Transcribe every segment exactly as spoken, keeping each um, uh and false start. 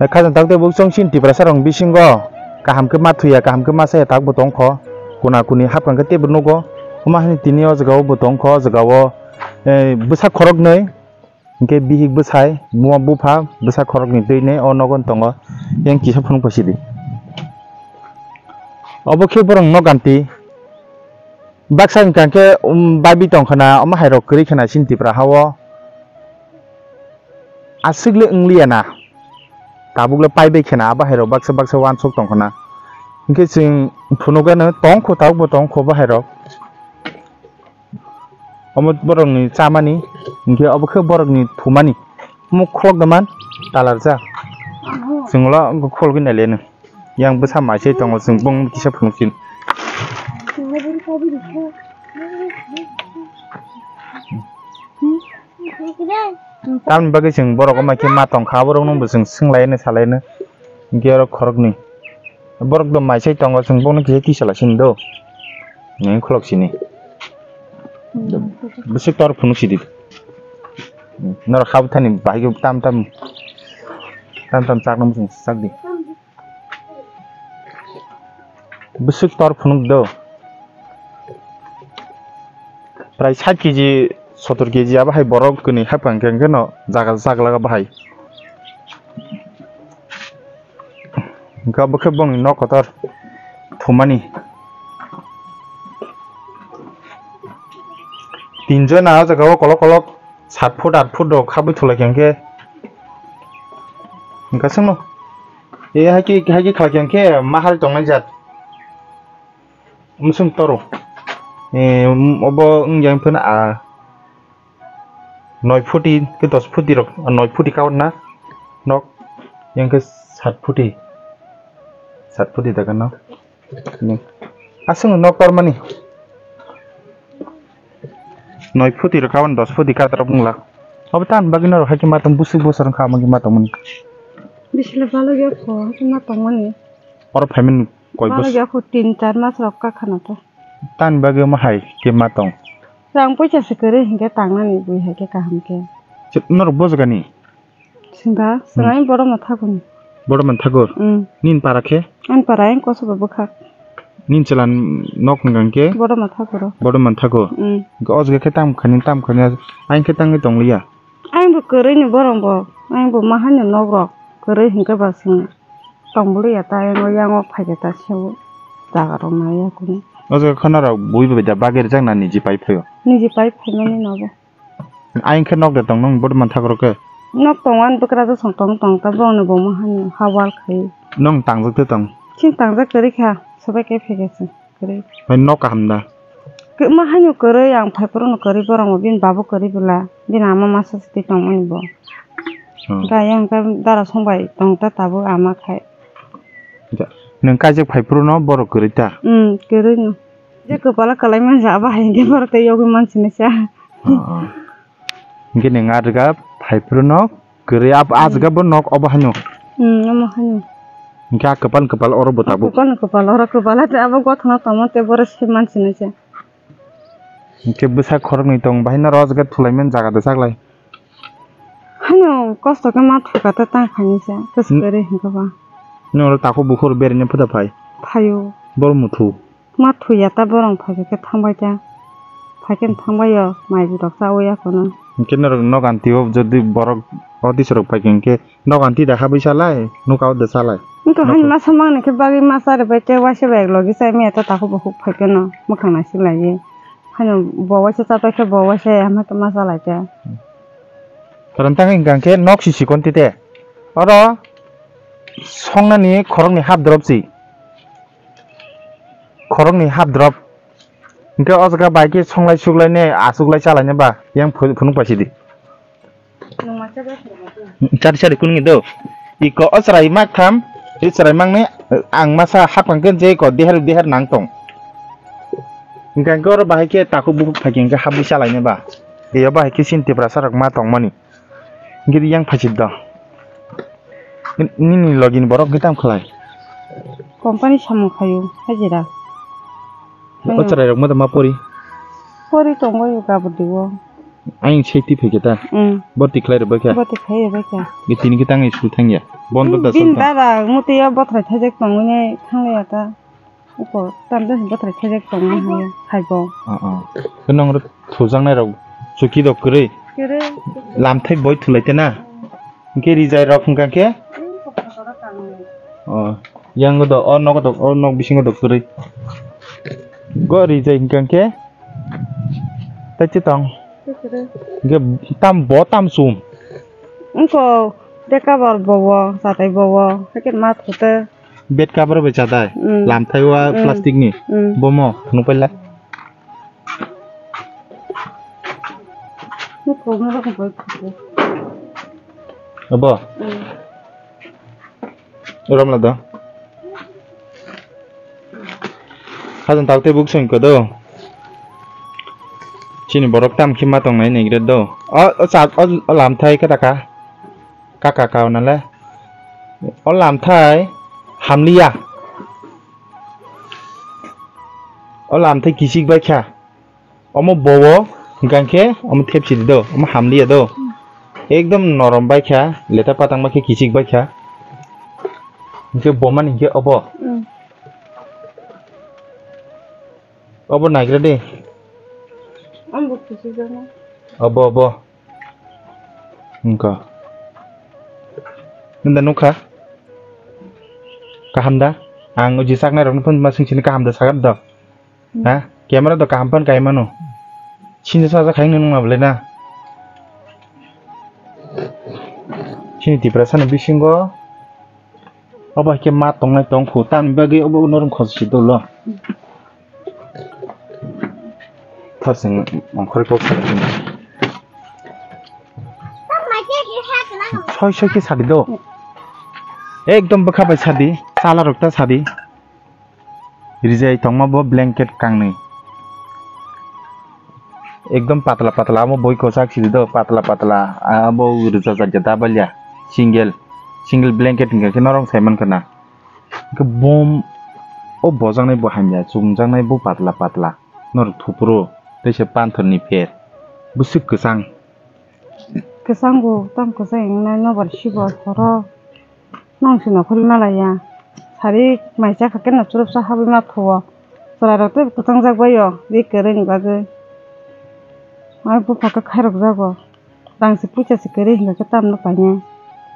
Khajang tak tei bukchung chini Tiprasa rok bisingo kaham khe ma thuya, kaham khe ma saya tak bo tong kho. Kuna kuni hapkang khe teibo nugo. Omo hai tini o jaga o bo tong kho, o jaga o, eh, bwsa khoroknwi, hinkhe bihik bwsai, buma bupha, bwsa khoroknwi twi nai o nogo tongo. Yang kisa phunuk phaisidi. Obo khe borok nok ganti. Baksa hwnkha khe, um, babi tong khna, omo hai rok kwrwi khna chini Tipra ha o. Aswk le wng liya na. Tabuk le pai bai khna, abo hai rok baksa baksa uansuk tong khna. Hinkhe chwng phunuk gano tong kho, tabuk bo tong kho bo hai rok. Omo borok ni chamani, hinkhe obo khe borok ni thumani. Omo khulok da man, talar jak. Chwng ulo khulogwi nai le no. Yang bwsa mai se tongo, chwng bong kisa phunuk sin. Tamni bagwi chwng borok wngma khe ma tong kha, borok nungbo chwng swnglaino salaino. Hinkhe oro khoroknwi borok do mai se tongo, chwng bono kisa kisa lai sini do. Nini khulok sini. Bwswk tor phunuk sidi. Norok ha bwthani bahai khe tam tam, tam tam chakno chwng chak di. Bwswk tor phunuk do. Prai sat kg, sotor kg abo hai borok kwnwi hapkang khe, hwnkhe no jaga, jaga laga bahai. Hwnkhe abo khe bongni nok kotor thumani. Tinjon na o jaga o kolok kolok sat foot, aat foot rok habwi thulai khe, hwnkhe hwnkhe chwngno. E hai khe, hai khe khlai khe hwnkhe ma hari tongnai jat. Mwswng toro. E, obo wngya wngphano a noi futi khe dos futi rok, noi futi kawan na nok, yang khe sat futi, sat futi daga no. Aswk nok tormani. Noi futi rok kawan dos futi katrok wngla. Obo tan bagwi norok hai khe ma tong, busuk bosor wngkha, omo khe ma tongmani. Bisile balok ya kho, hai khe ma tongmani. Oro phaimani koi bos- Balok ya kho, tin char mas rok ka khana to. Tan bagwi omo hai khe ma tong. Rang poisa se kwrwi hinkhe tangnani bui hai khe kaham khe. Norok bojagani? Singda, hmm, swnai borom thakur. Borom thakur? Hmm. Nin para khe? Ani para ayang kosoba bwkhak. Nin chwla nok hwnkha khe? Borom thakur. Borom thakur? Hmm. Hwnkhe o jaga khe tam khani, tam khani, ayang khe tangwi tongliya? Ayang bo kwrwi ni borom bo, ayang bo ma haino nok rok kwrwi hinkhe ba swngo. Tong bwlwi ya ta, ayang o yang o phai khe ta sebo jaga rok nai ya kunu. O jaga khana rok bui bai da bagwi rijak na niji pai phaio? Niji pai phaimani nobo. Ayang khe nok de tong nung bodo man thak rok khe? Nok tong ani bwkra jasong tong tong ta bongni bo ma haino ha wal khai. Nung tangjak de tong? Chini tangjak kwrwi kha, sobai khe phege se kwrwi. Hai nok kaham da? Kwma haino kwrwi, ang phai phuru no kwrwi, borok bo bini babu kwrwi bwla, bini ama masa se twi tongmani bo. Hmm. Hwnkhe ayang khe dara song bai tong ta tabuk ama khai. Ja, nwng kaijak phai phuru no borok kwrwi ta? Hmm, kwrwi no. Je kwpala kwlai manja abo hai hwnkhe borok tei yogwi mansinai sa. Ah, ah. Hwnkhe nwng ah jaga phai phuru no kwrwi, ab-, ah jaga bo nok obo haino? Hmm, omo haino. Hwnkhe ah kwpal kwpal oro bo tabuk? Kwpal kwpal oro kwpal, abo gothano tongma tei borok se mansinai sa. Hwnkhe bwsa khoroknwi tong, bahai norok o jaga thulaimani jaga da chaklai? Haino kosto khe ma thuka ta tang khainisa, kwswk kwrwi hwnkhe ba. Nwng oro takhuk bukhuk rok beraina phwda phai? Phaio. Boro muthu? Ma thuya ta, borok phaikhe khe thangbai ta. Phaikhe thangbai o, mai rok chawi ya kono. Hwnkhe norok nok anti o jodi borok o tisa rok phaikhe hwnkhe Nok anti da habwi salai, nuka o da salai. Wngkha hani masa mangni khe bagwi masa rwbai tei waisa bai logi chai maya ta takhuk bukhuk phai phano mwkhang naisik laiwi. Hano bo waisa chapai khe bo waisa ya hama khe ma chalai khe. Karon tangwi hwnkha khe nok si sikon tite. Oro songnani khoroknwi hap drop si. Khoroknwi hap drop. Hwnkhe o jaga bai khe songlai suklai ne achuklai chalaine ba yang phu-, phunuk pai sidi. Chari chari kunui do. Iko o chwrai mak tham, i chwrai makni ang masa hapkang khe je iko deher deher nang tong. Hingkha khe oro bahai khe takhuk bukhuk phai khe hingkhe habwi chalaini ba. Iyo bahai khe chini Tiprasa rok ma tongmani. Hingkhe yang phaichik do. Nini logini borok hingkhe tamo khlai? Company samung khaio, hajira. O chwrai rok ma tongma pori? Pori tongbaio kabudi o. Ayang safety phaikhe ta? Hmm. Boti khlai rwbaikha? Boti khlai rwbaikha. Ge tini khe tangwi su thangya? Bondo da. Bini song thang? Dada muti o bothrai thaijak tongwini thanglaiya ta. Uko tamjani bothrai thajak tongma hwnwi phaibo. Ah, ah. Khe nong rw thujaknai rok chuki rok kwrwi? Kwrwi. Lamthai boi thulai tena? Hwnkhe rijai rok hwnkha khe? Oh, yang do, o nogo do, o nok bisingo do kwrwi. Go rijai hwnkha khe? Tei chi tong? Kwrwi. Hwnkhe tam bo tam chum? Wngkho beka bor bowo, chatai bowo, hwnkhe ma thute. Bed cover bai chadai. Mm. Lamthai wa Mm. plastic ni. Mm. Bomo, nukpaila. Nukho, nukho, nukho. Abo? Mm. Uram la do. Khajang tak tei buk seng kodo. Chini borok tam khima tong nai ni gre do. O, o cha, o, o lamthai kata ka. Kaka kauna le. O lamthai hamliya. O lamthai kichik bai kha. Omo bowo hwnkha khe omo thepsi di do, omo hamliya do. Ekdom norom bai kha, leta patang bai khe kichik bai kha. Hwnkhe bomani hwnkhe obo. Mm. Obo naigra de. Omo bo kichik bai. Obo, obo. Wngkha. Nunda nukha? Kaham da? Ang uji saknai rokno phone ma sing sini kaham da sagat do. Hmm. Ha? Camera do kaham pan kai mano. Sini sa sa khai nung ma bole na. Sini Tiprasa ni bisingo. Obo hai khe ma tongnai tong phu, tamni bagwi obo norok khosoi si dolo. Thasing ongkhorwi kok sa. Soi soi khe sadi do. Ekdom bwkha bai sadi, chala rok ta sadi. Rijai tongma bo blanket kangnwi. Ekdom patla patla, amo boi kwchak sidi do, patla patla, abo rwchajak ya dabalya, single, single blanket hwnkhe norok sai mankha na. Hwnkhe bom, o bojaknai bo hamya, chumjaknai bo patla patla, norok thupro, teisa panthor ni pher, bwswk kwchang. Kwchang bo, tamo kwchang wngnai, nobar sibo horo. Nong si nokhorwi malaiya. Sari mai chakha khe no churupsa habwi ma phuo. Chwrairok tei kwchangjak bai o, ri kwrwini bagwi. Ai bupha khe khairokjago. Rang se puisa se kwrwi hinkhe tamno painai.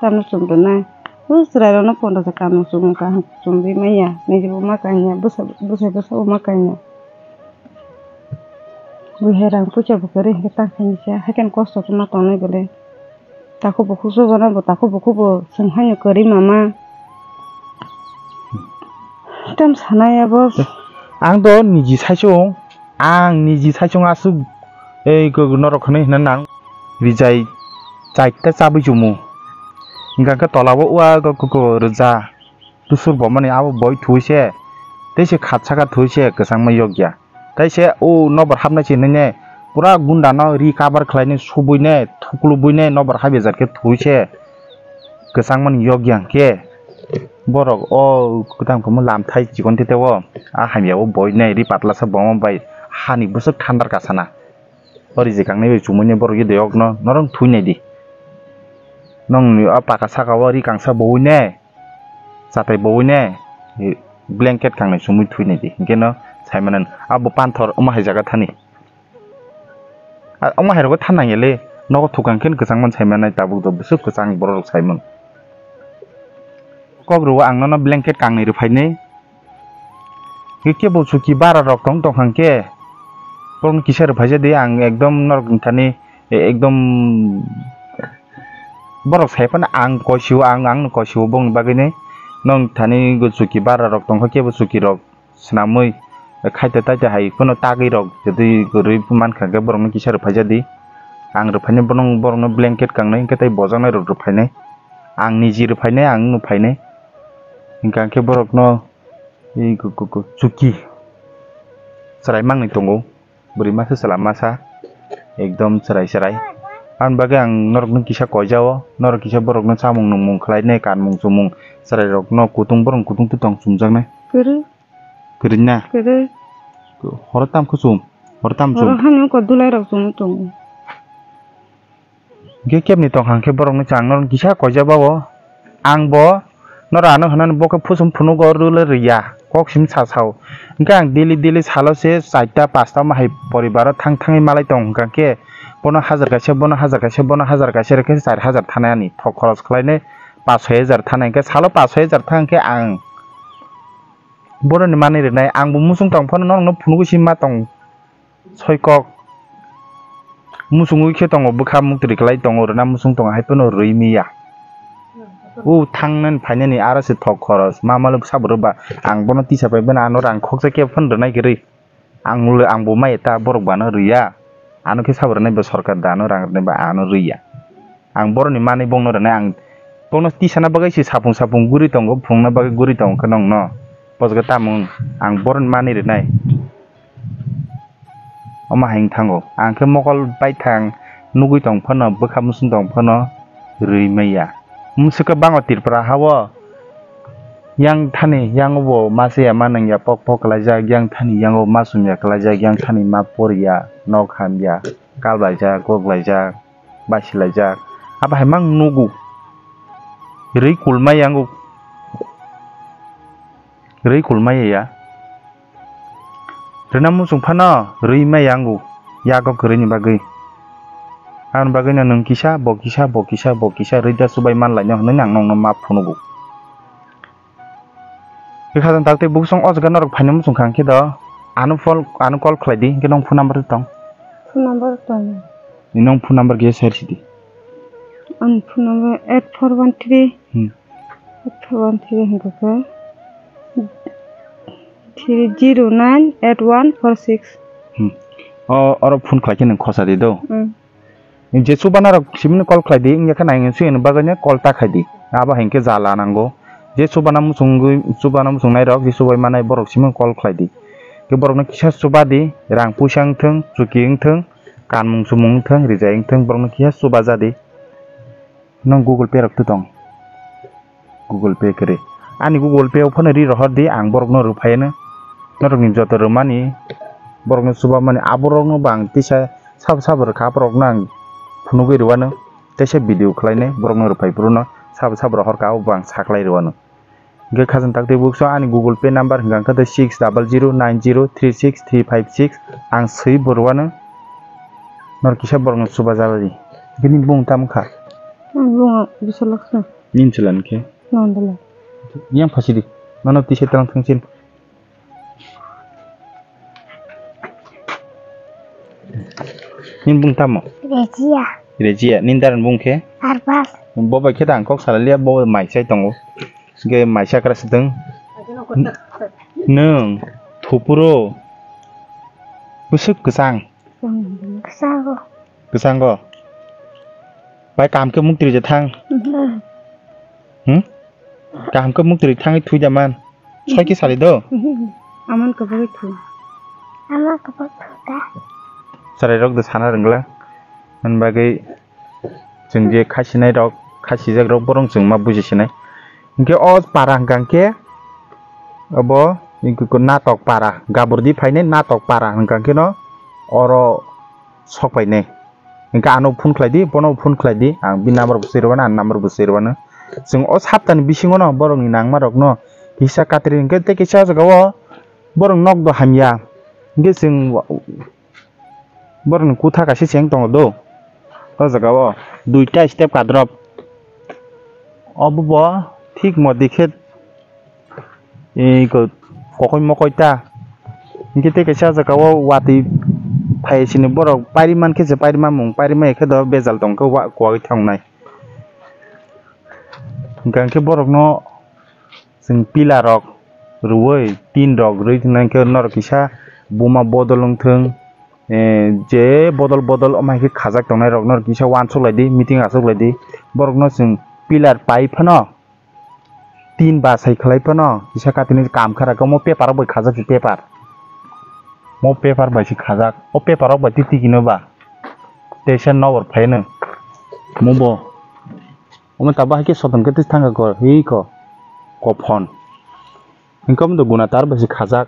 Tamno chum rwnai. O chwrairokno pondro se kanmung chumung kaham chumwi manya. Nijibo ma kanya, bwsa, bwsai bwsabo ma kanya. Bui hai rang puisa bo kwrwi hinkhe ta khainisa, haikhe kosto khe ma tongnai bole. Takhuk bukhuk se bono bo, takhuk bukhuk bo chwng haino kwrwi mama. Tam sanai abo. Ang do niji saichung, ang niji saichung aswk ei go norok hinwi hwnna nang rijai chaita chabwi chumu. Hingkha khe tolao ua go go go rwja tusur bomani abo boi thwi se tei se khat saka thwi se kwchangma yokya. Tei se o nobar hapnai se hinwi ne pura gunda no ri cover khlai ni subui ne thuklubui ne nobar hapya jat khe thwi se kwchangmani yokya hwnkhe borok o kwtang kwmwi lamthai chikon tete o a hamya o boi nai ri patla sa boma bai hani bwswk thandar ka sana o ri je kangnai bai chumui nai borok yede yok no norok thwi nai di nong ni o paka saka o ri kangsa bowui nai. Chatai bowui ne blanket kangnai chumui thwi nai di, hingke no sai mano abo panthor omo hai jaga thani. A, omo hai rogo than nang ya le, nogo thukang khe kwchang man sai mano tabuk do bwswk kwchang borok rok sai mano. Kok rwo ang nono blanket kangnai rw phai nai. Ke, kebo chuki bara rok tong tong hang khe, borok no kisa rw phai ja di, ang ekdom norok ni thani, e, ekdom borok sai phano ang koi sio, ang, ang no koi sio, bongni bagwi ni nong thani chuki bara rok tong kha, kebo chuki rok swnamwi khaita taita hai phano tagwi rok, twi kwrwi mankha khe borok no kisa rw phai ja di, ang rw phai nai, borok no blanket kangnai, hwnkhe tei bojaknai rok rw phai nai, ang niji rw phai nai, ang no phai nai, hwnkha khe borok no. Ei go, go, go, chuki. Chwrai mangni tongo. Bwrwi masa chwla masa. Ekdom chwrai chwrai. Aboni bagwi ang norokno kisa koijao. Norok kisa borokno chamung nungmung khlainai, kanmung chumung. Chwrairokno kutung, borokno kutung twi tong chumjaknai. Kwrwi. Kwrwi na? Kwrwi. Horo tam khe chum. Horo tam chum. Horo hani wngkha dulai rok chumui tongo. Hwnkhe kebni tongkha hwnkhe borokno chwng norok kisa koijak bao. Ang bo norok ano hwnani bo khe phusum phunugo rwle rwya, kok sim sa sao. Hwnkhe ang daily daily salo se charta pasta omo hai poribaro thang thangwi malai tong hwnkha khe bono hajar kaisa, bono hajar kaisa, bono hajar kaisa rwkhe char hajar thanai ani thok khoros khlainai pas soi hajar thanai, hwnkhe salo pas soi hajar thang khe ang boroni manwi rwnai. Ang bo muchung tong phano norokno phunugwi sima tong. Soi kok. Muchungwi khe tongo, bwkha muktri kwlai tongo, rwna muchung tongo, hai phano rwi miya. O thangnani phainani aro se thok khoros, ma malo sabo rwba. Ang bono tisa pai, bono ano rang khoksa khe phano rwnai kwrwi. Ang le, ang bo mai ta borok bano rwya. Ano khe sabo rwnai ba sorkar da, ano rang rwnai ba ano rwya. Ang boroni manwi bongno rwnai, ang bongno tisana bagwi se sapung sapung guri tongo, phunukna bagwi guri tongo khe nongno. Bojgo tamung, ang boroni manwi rwnai. Omo hai wng thango. Ang khe mokol baithang nugwi tong phano, bwkha muchung tong phano rwi maya. Mwswk khe bango Tripura ha-o. Yang thani yango bo ma chaya ma nangya pok pok kwlaijak, yang thani yango ma chumya kwlaijak, yang thani ma porya, nok hamya, kal blaijak, kok blaijak, basi laijak. Abo hai mang nugo. Rwi kulma yango. Rwi kulma ya. Rwna muchung phano rwi maya ango, yago kwrwini bagwi. Aboni bagwino nwng kisa, bo kisa, bo kisa, bo kisa rwi da chubai manlaino hwnwi ang nokno ma phunugo. Bwkha jang tak tei buksong o jaga norok phaina muchung kha hwnkhe do, ano phol-, ano call khlai di, hwnkhe nong phone number tong? Phone number tong. Nini nong phone number kisa share sidi. Ani phone number eight four one three. Hmm. Eight four one three hwnkhe khe three zero nine eight one four six. Hmm. O, oro phone khlai khe nwng khosa di do. Hmm. Je chubana rok simi call khlai di, wngya khe nai sui bagwi call ta khai di. Abo hai khe jala nango. Je chubana muchungwi, chubana muchungnai rok, je chubai manai borok simi call khlai di. Khe borokno kisa chuba di, rang puisa wngthung, chuki wngthung, kanmung chumung wngthung, rijai wngthung, borokno kisa chuba ja di. Nong Google Pay rok tu tong? Google Pay kwrwi. Ani Google Pay o phano ri rohor di, ang borokno rwphaiano. Norokni joto rwmani, borokno chubamani, aborokno bo ang tisa sabo sabo rwkha, aborokno ang phunugwi rwano. Teisa video khlainai, borokno rwphai phuru no sabo sabo rohorkha, abo bo ang saklai rwano. Hwnkhe khajang tak tei bukso ani Google Pay number hwnkha khe six double zero nine zero three six three five six. Ang swi bo rwano. Norok kisa borokno chuba jala di. Bini bung tamo kha? Ang bungo Bisaloksa. Nini chwla hwnkhe? Nondala. Yang phasi di. Nono tisa tang thangsin. Nini bung tamo? Rejiya. Rejiya. Nini daran bung khe? Arbas. Bo bai khe da ang kok salaliya, bo mai chai tongo. Hwnkhe mai chakra se tong. Nwng thupuro bwswk kwchang. Kwchang. Kwchango. Bai kaham khe muktri je thang. Mhm. Hmm? Kaham khe muktri thangwi thwi da man. Soi khe sali do. Aman kwbagwi thu. Aman kwbagwi thu ta. Chwrai rok do sana rwngla. Hwn bagwi chwng je khasinai rok, khasijak rok borok chwng ma buji sinai. Hinkhe o para hwnkha khe obo natok para, gaburdi phainai natok para hwnkha khe no oro sok painai. Hinkhe ano phone khlai di, bono phone khlai di, ang bini number bo swi rwmano, ani number bo swi rwmano. Chwng o saptani bisingo no borokni nangma rokno kisa katri hinkhe tei kisa o jaga o borok nok bo hamya. Hinkhe chwng borokni kutha kaisa cheng tongo do. O jaga o duita step kadrop. Obo bo thik modi khe Iko kokoi mokoi ta. Hinkhe tei kaisa jaga o watwi phai sini borok pairi mankhe se pairi mamung, pairi maya khe do bejal tongkhe wa-, kuwagwi thangnai. Hinkhe borokno chwng pila rok rwui, tin rok rwui tongnaikhe norok kisa buma bodol wngthung, eh, je bodol bodol omo hai khe khajak tongnai rok norok kisa uansuk laidi, meeting achuk laidi. Borokno chwng pillar pai phano tin ba sai khlai phano kisa katini kam kha rok omo paper rok bai khajak si paper. Mo paper bai si khajak. O paper rok bai twi twi kino ba. Teisa nobor phaino. Mo bo. Omo ta bahai khe soton khe twi thangkha ko. Hi ko. Kophon. Hinkhe omo do guna tar bai si khajak.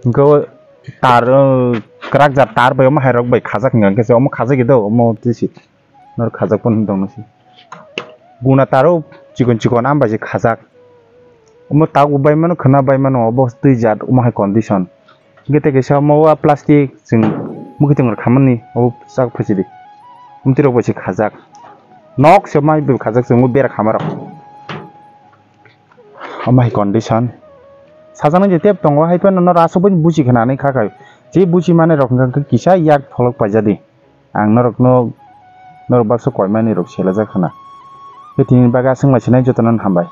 Hinkhe o tar, uh, kwrak jat tar bai omo hai rok bai khajak hinkhe se omo khajak do omo twi si. Nor khajak pon dong nasi. Guna taro chikon chikon am bai se khajak. Omo tago bai mano, khwna bai mano, obo twi jat, omo hai condition. Hingke tei kaisa omo wa plastic chwng mukitwng rok khamani, obo sak phaisidi. Omtwi rok bai se khajak. Nok se mai bai khajak chwng bera khamarok. Omo hai condition. Sajaknai je tep tongo, hai phano noro aswk bai buchi khwnani kha khai. Je buchi manai rok hwnkha khe kisa yak pholok paijadi. Ang norokno, norok baksa koimani rok selajak khna. Khe tini bagwi aswk mai sinai jotono hambai.